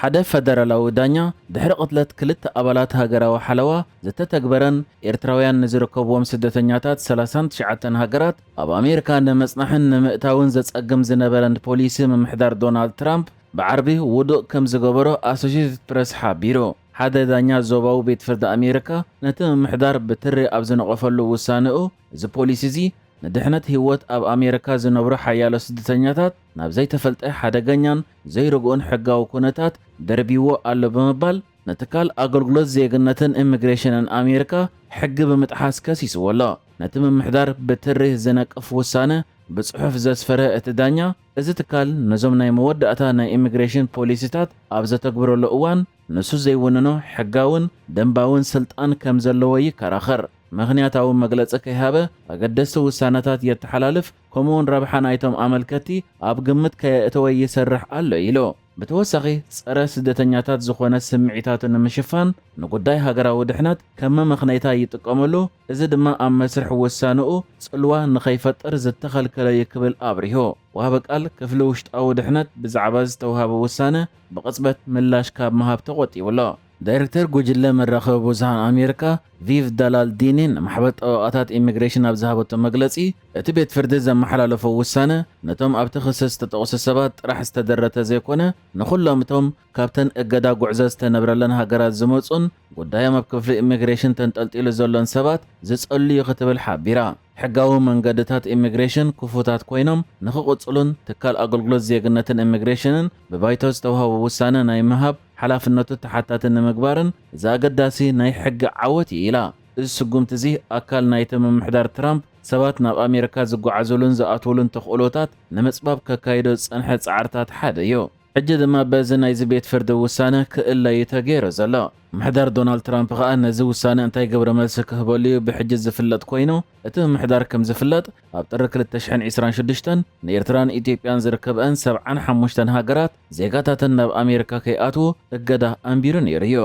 ሓደ ፈደራላዊ ዳኛ ድሕሪ ቅትለት ክልተ ኣባላት ሃገራዊ ሓለዋ ዝተተግበረን ኤርትራውያን ንዝርከብዎም ስደተኛታት ሰላሳን ትሽዓተን ሃገራት ኣብ ኣሜሪካ ንምጽናሕን ንምእታውን ዘጸግም ዝነበረን ፖሊሲ ምምሕዳር ዶናልድ ትራምፕ ብዓርቢ ውዱእ ከም ዝገበሮ ኣሶሽየትድ ፕረስ ሓቢሩ። ሓደ ዳኛ ዞባዊ ቤት ፍርዲ ኣሜሪካ ነቲ ምምሕዳር ብትሪ ኣብ ዝነቐፈሉ ውሳኔኡ፣ እዚ ፖሊሲ እዚ ንድሕነት ህይወት ኣብ ኣሜሪካ ዝነብሩ ሓያሎ ስደተኛታት ናብ ዘይተፈልጠ ሓደገኛን ዘይርጉእን ሕጋዊ ኩነታት ደርቢዎ ኣሎ ብምባል ንትካል ኣገልግሎት ዜግነትን ኢሚግሬሽንን ኣሜሪካ ሕጊ ብምጥሓስ ከሲስዎ ኣሎ። ነቲ ምምሕዳር ብትሪ ዝነቅፍ ውሳነ ብጽሑፍ ዘስፈረ እቲ ዳኛ፣ እዚ ትካል ነዞም ናይ መወዳእታ ናይ ኢሚግሬሽን ፖሊሲታት ኣብ ዘተግብረሉ እዋን ንሱ ዘይውንኖ ሕጋውን ደንባውን ስልጣን ከም ዘለዎ ይከራኸር። ምኽንያታዊ መግለጺ ከይሃበ ኣገደስቲ ውሳነታት የተሓላልፍ፣ ከምኡውን ረብሓ ናይቶም ኣመልከቲ ኣብ ግምት ከየእተወ ይሰርሕ ኣሎ ኢሉ። ብተወሳኺ ጸረ ስደተኛታት ዝኾነ ስምዒታቱ ንምሽፋን ንጉዳይ ሃገራዊ ድሕነት ከም መመኽነይታ ይጥቀመሉ፣ እዚ ድማ ኣብ መስርሕ ውሳንኡ ጽልዋ ንኸይፈጥር ዝተኸልከለ እዩ ክብል ኣብሪሁ። ወሃቢ ቃል ክፍሊ ውሽጣዊ ድሕነት ብዛዕባ ዝተውሃበ ውሳነ ብቕጽበት ምላሽ ካብ ምሃብ ተቖጢቡ ኣሎ። ዳይሬክተር ጉጅለ መራኸቢ ብዙሃን ኣሜሪካ ቪቭ ዳላል ዲኒ ንማሕበር ጠበቓታት ኢሚግሬሽን ኣብ ዝሃበቶ መግለጺ፣ እቲ ቤት ፍርዲ ዘመሓላለፎ ውሳነ ነቶም ኣብቲ ክሲ ዝተጠቕሱ ሰባት ጥራሕ ዝተደረተ ዘይኮነ፣ ንኹሎም እቶም ካብተን እገዳ ጉዕዞ ዝተነብረለን ሃገራት ዝመጹን ጉዳዮም ኣብ ክፍሊ ኢሚግሬሽን ተንጠልጢሉ ዘሎን ሰባት ዝጸሉ እዩ ክትብል ሓቢራ። ሕጋዊ መንገድታት ኢሚግሬሽን ክፉታት ኮይኖም ንኽቕጽሉን ትካል ኣገልግሎት ዜግነትን ኢሚግሬሽንን ብባይቶ ዝተዋህቦ ውሳነ ናይ ምሃብ ሓላፍነቱ ተሓታቲ ንምግባርን እዚ ኣገዳሲ ናይ ሕጊ ዓወት እዩ ኢላ። እዚ ስጉምቲ እዚ ኣካል ናይቲ ምምሕዳር ትራምፕ ሰባት ናብ ኣሜሪካ ዝጓዓዙሉን ዝኣትውሉን ተኽእሎታት ንምጽባብ ከካይዶ ዝጸንሐ ጻዕርታት ሓደ እዩ። ሕጂ ድማ በዚ ናይዚ ቤት ፍርዲ ውሳነ ክእለ እዩ ተገይሩ ዘሎ። ምምሕዳር ዶናልድ ትራምፕ ከኣ ነዚ ውሳነ እንታይ ግብረ መልሲ ክህበሉ እዩ ብሕጂ ዝፍለጥ ኮይኑ፣ እቲ ምምሕዳር ከም ዝፍለጥ ኣብ ጥሪ ክልተ ሽሕን ዕስራን ሽዱሽተን ንኤርትራን ኢትዮጵያን ዝርከብአን ሰብዓን ሓሙሽተን ሃገራት ዜጋታተን ናብ ኣሜሪካ ከይኣትዉ እገዳ ኣንቢሩ ነይሩ እዩ።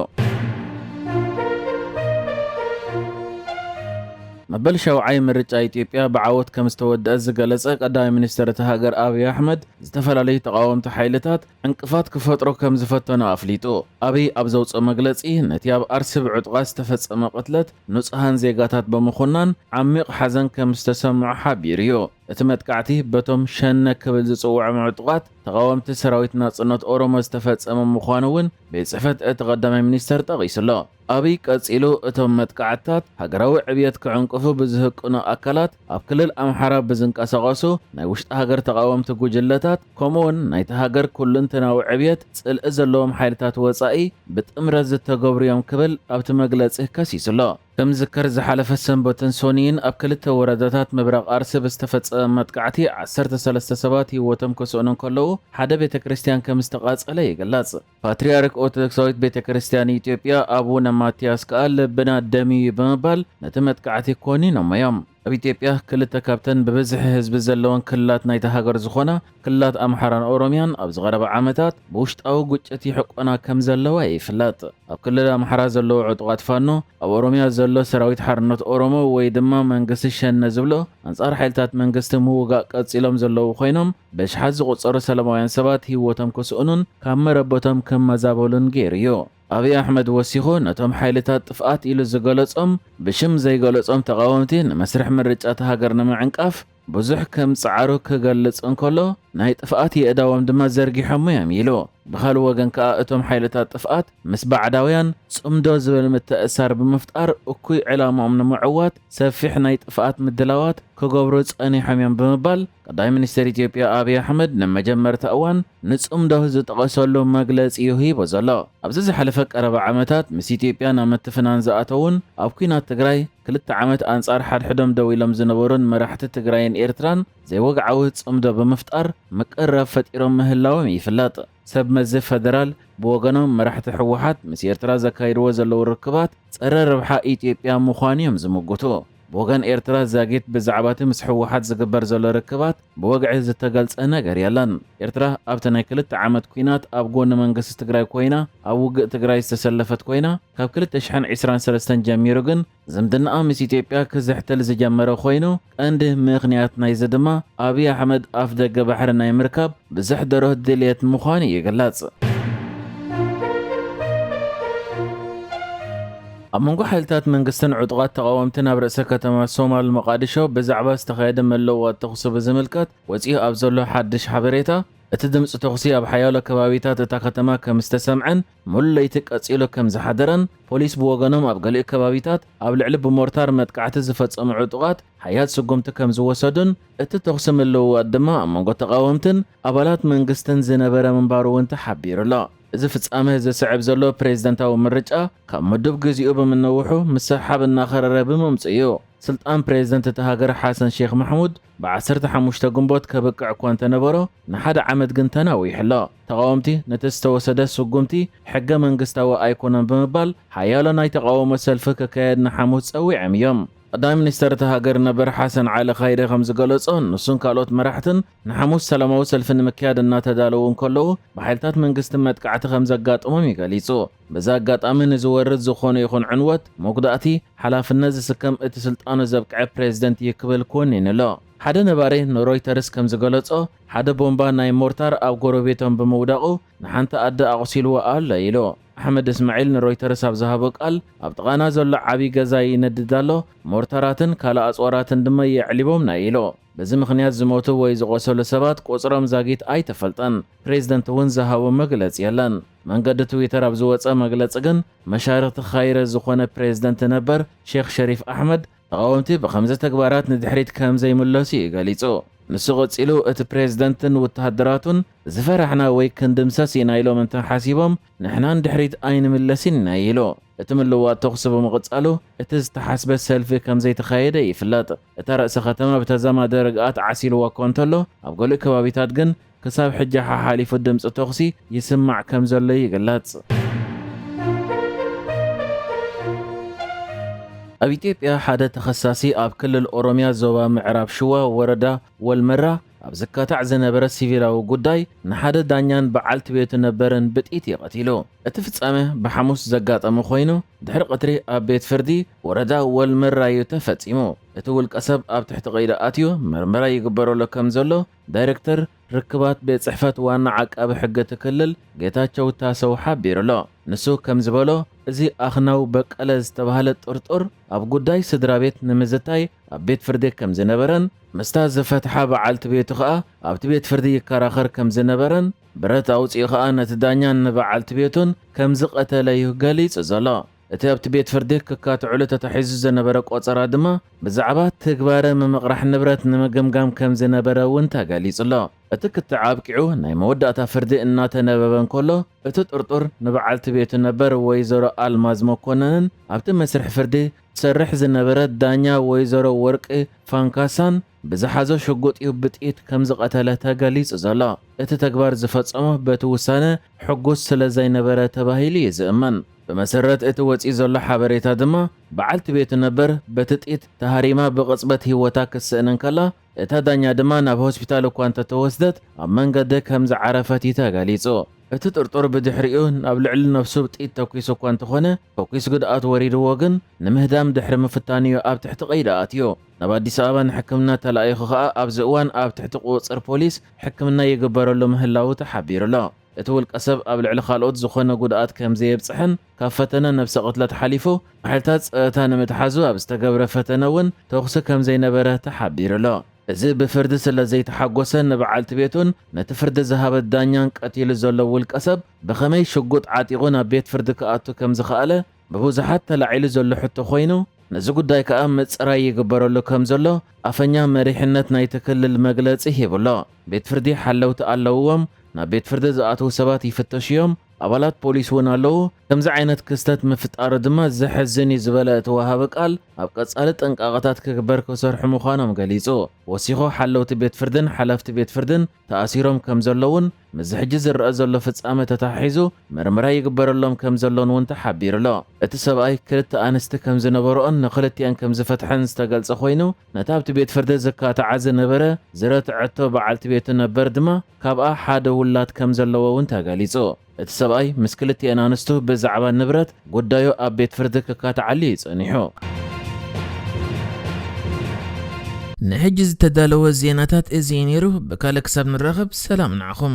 መበል ሻውዓይ ምርጫ ኢትዮጵያ ብዓወት ከም ዝተወደአ ዝገለጸ ቀዳማይ ሚኒስትር እታ ሃገር ኣብይ ኣሕመድ፣ ዝተፈላለዩ ተቓወምቲ ሓይልታት ዕንቅፋት ክፈጥሩ ከም ዝፈተኑ ኣፍሊጡ። ኣብይ ኣብ ዘውፅኦ መግለፂ፣ ነቲ ኣብ ኣርሲ ብዕጡቓት ዝተፈጸመ ቅትለት ንጹሃን ዜጋታት ብምኹናን ዓሚቕ ሓዘን ከም ዝተሰምዖ ሓቢሩ እዩ። እቲ መጥቃዕቲ በቶም ሸነ ክብል ዝጽውዖም ዕጡቓት ተቓወምቲ ሰራዊት ናጽነት ኦሮሞ ዝተፈጸመ ምዃኑ እውን ቤት ጽሕፈት እቲ ቀዳማይ ሚኒስተር ጠቒሱ ኣሎ። ኣብይ ቀጺሉ፣ እቶም መጥቃዕትታት ሃገራዊ ዕብየት ክዕንቅፉ ብዝህቅኑ ኣካላት፣ ኣብ ክልል ኣምሓራ ብዝንቀሳቐሱ ናይ ውሽጢ ሃገር ተቓወምቲ ጉጅለታት፣ ከምኡውን ናይቲ ሃገር ኩሉንተናዊ ዕብየት ጽልኢ ዘለዎም ሓይልታት ወጻኢ ብጥምረት ዝተገብሩ እዮም ክብል ኣብቲ መግለጺ ከሲሱ ኣሎ። ከም ዝዝከር፣ ዝሓለፈ ሰንበትን ሰኑይን ኣብ ክልተ ወረዳታት ምብራቕ ኣርሲ ብዝተፈጸመ መጥቃዕቲ ዓሰርተ ሰለስተ ሰባት ህይወቶም ክስእኑ እንከለዉ፣ ሓደ ቤተ ክርስቲያን ከም ዝተቓጸለ ይግለጽ። ፓትርያርክ ኦርቶዶክሳዊት ቤተ ክርስቲያን ኢትዮጵያ ኣቡነ ማትያስ ከኣ ልብና ደምዩ ብምባል ነቲ መጥቃዕቲ ኮኒኖሞ እዮም። ኣብ ኢትዮጵያ ክልተ ካብተን ብብዝሒ ህዝቢ ዘለወን ክልላት ናይታ ሃገር ዝኾና ክልላት ኣምሓራን ኦሮምያን ኣብዚ ቀረባ ዓመታት ብውሽጣዊ ግጭት ይሕቆና ከም ዘለዋ ይፍለጥ። ኣብ ክልል ኣምሓራ ዘለዉ ዕጡቓት ፋኖ፣ ኣብ ኦሮምያ ዘሎ ሰራዊት ሓርነት ኦሮሞ ወይ ድማ መንግስቲ ሸነ ዝብሎ ኣንጻር ሓይልታት መንግስቲ ምውጋእ ቀጺሎም ዘለዉ ኮይኖም፣ ብኣሽሓት ዝቑጸሩ ሰላማውያን ሰባት ህይወቶም ክስእኑን ካብ መረበቶም ክመዛበሉን ገይሩ እዩ። ኣብይ ኣሕመድ ወሲኹ፣ ነቶም ሓይልታት ጥፍኣት ኢሉ ዝገለጾም ብሽም ዘይገለጾም ተቓወምቲ ንመስርሕ ምርጫ እታ ሃገር ንምዕንቃፍ ብዙሕ ከም ጸዓሩ ክገልጽ እንከሎ፣ ናይ ጥፍኣት የእዳዎም ድማ ዘርጊሖም እዮም ኢሉ። ብኻልእ ወገን ከኣ፣ እቶም ሓይልታት ጥፍኣት ምስ ባዕዳውያን ጽምዶ ዝብል ምትእስሳር ብምፍጣር እኩይ ዕላማኦም ንምዕዋት ሰፊሕ ናይ ጥፍኣት ምድላዋት ክገብሩ ጸኒሖም እዮም ብምባል ቀዳማይ ሚኒስትር ኢትዮጵያ ኣብይ ኣሕመድ ንመጀመርታ እዋን ንጽምዶ ዝጠቐሰሉ መግለጺ እዩ ሂቡ ዘሎ። ኣብዚ ዝሓለፈ ቀረባ ዓመታት ምስ ኢትዮጵያ ናብ ምትፍናን ዝኣተውን ኣብ ኲናት ትግራይ ክልተ ዓመት ኣንጻር ሓድሕዶም ደው ኢሎም ዝነበሩን መራሕቲ ትግራይን ኤርትራን ዘይወግዓዊ ጽምዶ ብምፍጣር ምቅርራብ ፈጢሮም ምህላዎም ይፍለጥ። ሰብ መዚ ፈደራል ብወገኖም፣ መራሕቲ ህወሓት ምስ ኤርትራ ዘካይድዎ ዘለዉ ርክባት ጸረ ረብሓ ኢትዮጵያ ምዃኑ እዮም ዝምጉቱ። ብወገን ኤርትራ፣ ዛጊት ብዛዕባ እቲ ምስ ህወሓት ዝግበር ዘሎ ርክባት ብወግዒ ዝተገልጸ ነገር የለን። ኤርትራ ኣብቲ ናይ ክልተ ዓመት ኲናት ኣብ ጎኒ መንግስቲ ትግራይ ኮይና ኣብ ውግእ ትግራይ ዝተሰለፈት ኮይና፣ ካብ ክልተ ሽሕን ዕስራን ሰለስተን ጀሚሩ ግን ዝምድናኣ ምስ ኢትዮጵያ ክዝሕትል ዝጀመረ ኮይኑ፣ ቀንዲ ምኽንያት ናይዚ ድማ ኣብይ ኣሕመድ ኣፍ ደገ ባሕሪ ናይ ምርካብ ብዘሕደሮ ድልየት ምዃኑ ይግለጽ። ኣብ መንጎ ሓይልታት መንግስትን ዕጡቓት ተቓወምትን ኣብ ርእሰ ከተማ ሶማል ሞቓዲሾ ብዛዕባ ዝተኻየደ መለዋወጢ ተኹሲ ብዝምልከት ወፂኡ ኣብ ዘሎ ሓድሽ ሓበሬታ፣ እቲ ድምፂ ተኹሲ ኣብ ሓያሎ ከባቢታት እታ ከተማ ከም ዝተሰምዐን ሙሉ ለይቲ ቀፂሉ ከም ዝሓደረን፣ ፖሊስ ብወገኖም ኣብ ገሊኡ ከባቢታት ኣብ ልዕሊ ብሞርታር መጥቃዕቲ ዝፈፀሙ ዕጡቓት ሓያል ስጉምቲ ከም ዝወሰዱን እቲ ተኹሲ ምልውዋጥ ድማ ኣብ መንጎ ተቓወምትን ኣባላት መንግስትን ዝነበረ ምንባሩ እውን ተሓቢሩ ኣሎ። እዚ ፍጻመ ዝስዕብ ዘሎ ፕሬዝደንታዊ ምርጫ ካብ ምዱብ ግዜኡ ብምንውሑ ምስሕሓብ እናኸረረ ብምምጽኡ እዩ። ስልጣን ፕሬዝደንት እታ ሃገር ሓሰን ሼክ ማሕሙድ ብ15 ግንቦት ከብቅዕ እኳ እንተነበሮ ንሓደ ዓመት ግን ተናዊሑ ኣሎ። ተቓወምቲ ነቲ ዝተወሰደ ስጉምቲ ሕገ መንግስታዊ ኣይኮነን ብምባል ሓያሎ ናይ ተቓውሞ ሰልፊ ክካየድ ንሓሙስ ጸዊዖም እዮም። ቀዳማይ ሚኒስተር እታ ሃገር ነበር ሓሰን ዓሊ ኻይሬ ከም ዝገለጾ፣ ንሱን ካልኦት መራሕትን ንሓሙስ ሰላማዊ ሰልፊ ንምክያድ እናተዳለዉ እንከለዉ ብሓይልታት መንግስቲ መጥቃዕቲ ከም ዘጋጠሞም እዩ ገሊጹ። በዚ ኣጋጣሚ ንዝወርድ ዝኾነ ይኹን ዕንወት መጉዳእቲ ሓላፍነት ዝስከም እቲ ስልጣኑ ዘብቅዐ ፕሬዝደንት እዩ ክብል ኮኒኑ ኣሎ። ሓደ ነባሪ ንሮይተርስ ከም ዝገለጾ፣ ሓደ ቦምባ ናይ ሞርታር ኣብ ጎረቤቶም ብምውዳቑ ንሓንቲ ኣደ ኣቑሲልዎ ኣሎ ኢሉ። ኣሕመድ እስማዒል ንሮይተርስ ኣብ ዝሃቦ ቃል፣ ኣብ ጥቓና ዘሎ ዓቢ ገዛ ይነድድ ኣሎ፣ ሞርታራትን ካልእ ኣጽዋራትን ድማ የዕሊቦምና ኢሉ። በዚ ምኽንያት ዝሞቱ ወይ ዝቖሰሉ ሰባት ቁጽሮም ዛጊት ኣይተፈልጠን። ፕሬዝደንት እውን ዝሃቦ መግለጺ የለን። መንገዲ ትዊተር ኣብ ዝወጸ መግለጺ ግን፣ መሻርኽቲ ኻይረ ዝኾነ ፕሬዝደንት ነበር ሼክ ሸሪፍ ኣሕመድ፣ ተቓወምቲ ብኸምዚ ተግባራት ንድሕሪት ከም ዘይምለሱ እዩ ገሊጹ። ንሱ ቀጺሉ፣ እቲ ፕሬዝደንትን ወተሃደራቱን ዝፈራሕና ወይ ክንድምሰስ ኢና ኢሎም እንተሓሲቦም፣ ንሕና ንድሕሪት ኣይንምለስን ኢና ኢሉ። እቲ ምልዋጥ ተኹሲ ብምቕጻሉ፣ እቲ ዝተሓስበ ሰልፊ ከም ዘይተኻየደ ይፍለጥ። እታ ርእሰ ከተማ ብተዛማዲ ርግኣት ዓሲልዋ እኳ እንተሎ፣ ኣብ ገሊኡ ከባቢታት ግን ክሳብ ሕጂ ሓሓሊፉ ድምጺ ተኹሲ ይስማዕ ከም ዘሎ ይግለጽ። ኣብ ኢትዮጵያ ሓደ ተኸሳሲ ኣብ ክልል ኦሮሚያ ዞባ ምዕራብ ሽዋ ወረዳ ወልመራ ኣብ ዝካታዕ ዝነበረ ሲቪላዊ ጉዳይ ንሓደ ዳኛን በዓልቲ ቤቱ ነበርን ብጥይት እዩ ቀቲሉ። እቲ ፍጻመ ብሓሙስ ዘጋጠመ ኮይኑ፣ ድሕሪ ቀትሪ ኣብ ቤት ፍርዲ ወረዳ ወልመራ እዩ ተፈጺሙ። እቲ ውልቀ ሰብ ኣብ ትሕቲ ቀይዲ ኣትዩ ምርመራ ይግበረሉ ከም ዘሎ ዳይሬክተር ርክባት ቤት ጽሕፈት ዋና ዓቃቢ ሕጊ እቲ ክልል ጌታቸው ታሰው ሓቢሩ ኣሎ። ንሱ ከም ዝበሎ፣ እዚ ኣኽናው በቀለ ዝተባህለ ጥርጡር ኣብ ጉዳይ ስድራ ቤት ንምዝታይ ኣብ ቤት ፍርዲ ከም ዝነበረን ምስታ ዝፈትሓ በዓልቲ ቤቱ ኸኣ ኣብቲ ቤት ፍርዲ ይከራኸር ከም ዝነበረን ብረት ኣውጺኡ ኸኣ ነቲ ዳኛን ንበዓልቲ ቤቱን ከም ዝቐተለ እዩ ገሊጹ ዘሎ። እቲ ኣብቲ ቤት ፍርዲ ክካትዕሉ ተታሒዙ ዝነበረ ቆጸራ ድማ ብዛዕባ ትግባረ ምምቕራሕ ንብረት ንምግምጋም ከም ዝነበረ እውን ተገሊጹ ኣሎ። እቲ ክትዕ ኣብቂዑ ናይ መወዳእታ ፍርዲ እናተነበበ እንከሎ፣ እቲ ጥርጡር ንበዓልቲ ቤቱ ነበር ወይዘሮ ኣልማዝ መኮነንን ኣብቲ መስርሕ ፍርዲ ትሰርሕ ዝነበረት ዳኛ ወይዘሮ ወርቂ ፋንካሳን ብዝሓዞ ሽጉጥ እዩ ብጥይት ከም ዝቐተለ ተገሊጹ ዘሎ። እቲ ተግባር ዝፈጸሞ በቲ ውሳነ ሕጉስ ስለ ዘይነበረ ተባሂሉ እዩ ዝእመን። ብመሰረት እቲ ወጺኡ ዘሎ ሓበሬታ ድማ፣ በዓልቲ ቤቱ ነበር በቲ ጥይት ተሃሪማ ብቕጽበት ህይወታ ክትስእን እንከላ፣ እታ ዳኛ ድማ ናብ ሆስፒታል እኳ እንተተወስደት፣ ኣብ መንገዲ ከም ዝዓረፈት እዩ ተገሊጹ። እቲ ጥርጡር ብድሕሪኡ ናብ ልዕሊ ነፍሱ ጥይት ተኲሱ እኳ እንተኾነ፣ ፈኲስ ጉድኣት ወሪድዎ ግን ንምህዳም ድሕሪ ምፍታኑ እዩ ኣብ ትሕቲ ቀይዲ ኣትዩ። ናብ ኣዲስ ኣበባ ንሕክምና ተላኢኹ ኸኣ ኣብዚ እዋን ኣብ ትሕቲ ቁጽጽር ፖሊስ ሕክምና ይግበረሉ ምህላዉ ተሓቢሩ ኣሎ። እቲ ውልቀ ሰብ ኣብ ልዕሊ ካልኦት ዝኾነ ጉድኣት ከም ዘየብጽሕን ካብ ፈተነ ነብሰ ቅትለት ሓሊፉ ብሓይልታት ጸጥታ ንምትሓዙ ኣብ ዝተገብረ ፈተነ እውን ተኹሲ ከም ዘይነበረ ተሓቢሩ ኣሎ። እዚ ብፍርዲ ስለ ዘይተሓጎሰ ንበዓልቲ ቤቱን ነቲ ፍርዲ ዝሃበት ዳኛን ቀቲሉ ዘሎ ውልቀ ሰብ ብኸመይ ሽጉጥ ዓጢቑ ናብ ቤት ፍርዲ ክኣቱ ከም ዝኸኣለ ብብዙሓት ተላዒሉ ዘሎ ሕቶ ኮይኑ፣ ነዚ ጉዳይ ከኣ ምጽራይ ይግበረሉ ከም ዘሎ ኣፈኛ መሪሕነት ናይቲ ክልል መግለጺ ሂቡ ኣሎ። ቤት ፍርዲ ሓለውቲ ኣለውዎም፣ ናብ ቤት ፍርዲ ዝኣትዉ ሰባት ይፍተሹ እዮም፣ ኣባላት ፖሊስ እውን ኣለዉ። ከምዚ ዓይነት ክስተት ምፍጣሩ ድማ ዘሕዝን እዩ ዝበለ እቲ ወሃቢ ቃል፣ ኣብ ቀጻሊ ጥንቃቐታት ክግበር ክሰርሑ ምዃኖም ገሊጹ። ወሲኹ ሓለውቲ ቤት ፍርድን ሓለፍቲ ቤት ፍርድን ተኣሲሮም ከም ዘለውን ምስዚ ሕጂ ዝረኣ ዘሎ ፍጻመ ተተሓሒዙ ምርመራ ይግበረሎም ከም ዘሎን እውን ተሓቢሩ ኣሎ። እቲ ሰብኣይ ክልተ ኣንስቲ ከም ዝነበርኦን ንኽልቲኣን ከም ዝፈትሐን ዝተገልጸ ኮይኑ፣ ነታ ኣብቲ ቤት ፍርዲ ዝካትዓ ዝነበረ ዝረትዐቶ በዓልቲ ቤቱ ነበር ድማ ካብኣ ሓደ ውላድ ከም ዘለዎ እውን ተገሊጹ። እቲ ሰብኣይ ምስ ክልቲአን ኣንስቱ ብዛዕባ ንብረት ጉዳዩ ኣብ ቤት ፍርዲ ክካትዓሉ እዩ ጸኒሑ። ንሕጂ ዝተዳለወ ዜናታት እዚ እዩ ነይሩ። ብካልእ ክሳብ ንራኸብ ሰላም ንዓኹም።